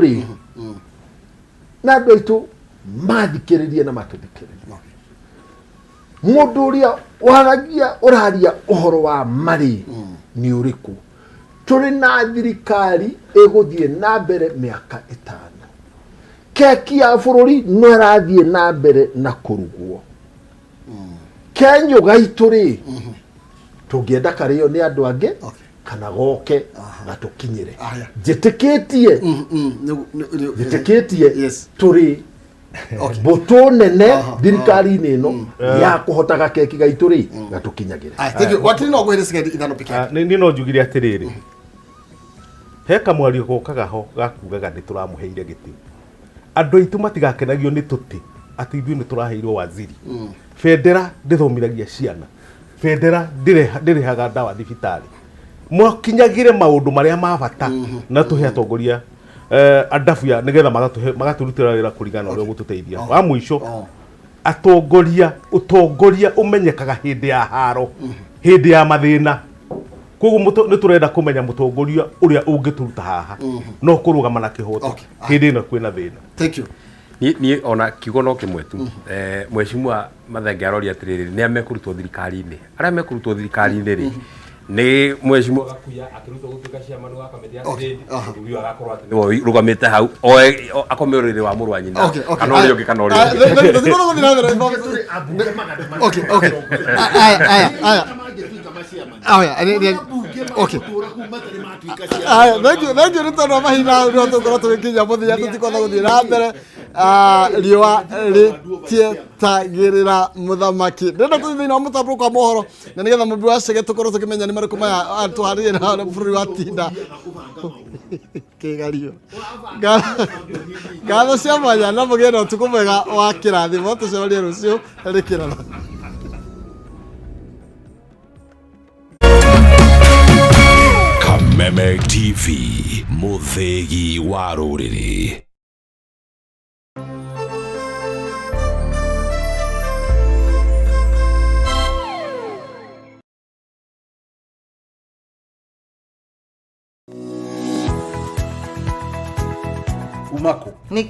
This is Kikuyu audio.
Rĩ na andũ aitũ mathikĩrĩrie na matũthikĩrĩrie, mũndũ ũrĩa waragia ũraria ũhoro wa marĩ nĩ ũrĩkũ? Tũrĩ na thirikari ĩgũthiĩ na mbere mĩaka 5. Keki ya bũrũri no ĩrathiĩ na mbere na kũrugwo. Kenyũ gaitũ rĩ, tũngĩenda karĩo nĩ andũ angĩ kana goke gatũkinyĩre. Aya. Njĩtĩkĩtie njĩtĩkĩtie tũrĩ mbũtũ nene thirikari-inĩ ĩno ya kũhota gakeki gaitũ rĩ gatũkinyagĩre. Aya, thank you. Wakiri, no ngwĩre cigendi 5 peke yake. Nĩ no njugire atĩrĩrĩ, he kamwario gokaga ho gakugaga nĩ tũramũheire gĩtĩ. Andũ aitũ matigakenagio nĩ tũtĩ atĩ ithuĩ nĩ tũraheirwo waziri. Bendera ndĩthomithagia ciana, bendera ndĩrĩhaga ndawa thibitarĩ. Mwakinyagĩre maũndũ marĩa ma bata na tũhe atongoria adabu ya nĩgetha magatũhe magatũrutĩra wĩra kũringana na ũrĩa ũgũtũteithia. Wa mũico, atongoria, ũtongoria ũmenyekaga hĩndĩ ya haro, hĩndĩ ya mathĩna. Koguo nĩ tũrenda kũmenya mũtongoria ũrĩa ũngĩtũruta haha no kũrũgama na kĩhoto hĩndĩ ĩno kwĩna thĩna. Thank you. Niĩ ona kiugo no kĩmwe tu. Mheshimiwa Mathenge aroria atĩrĩrĩ, nĩ a mekũrutwo thirikari-inĩ? Arĩa mekũrutwo thirikari-inĩ rĩ, nĩ Mheshimiwa Gakuya akĩrutwo gũtuĩka chairman wa kamĩtĩ ya trade, mũthuri ũyũ agakorwo atĩ nĩwe ũrũgamĩte hau oe akome ũrĩrĩ wa mũrũ wa nyina kana ũrĩa ũngĩ kana ũrĩa ũngĩ. Okay, okay. Aya, aya, aya. Aya, okay. Aya, thank you, thank you nĩ tondũ wa mahinda no tũkorwo tũgĩkinya mũthia, tũtikwenda gũthiĩ na mbere. Riũa rĩtietagĩrĩra mũthamaki. Ndĩrenda tũthiĩ thĩinĩ wa mũtambũrũko wa mohoro na nĩgetha mũmbi wa cege tũkorwo tũkĩmenya nĩ marĩkũ maya tũharĩrie na bũrũri wa tinda kĩgario. Ngatho cia mwanya na mũgĩe na ũtukũ mwega wa kĩrathimo. Tũcemanie rũciũ rĩkĩrora. Kameme TV, mũthĩgi wa rũrĩrĩ. Umako. Nĩ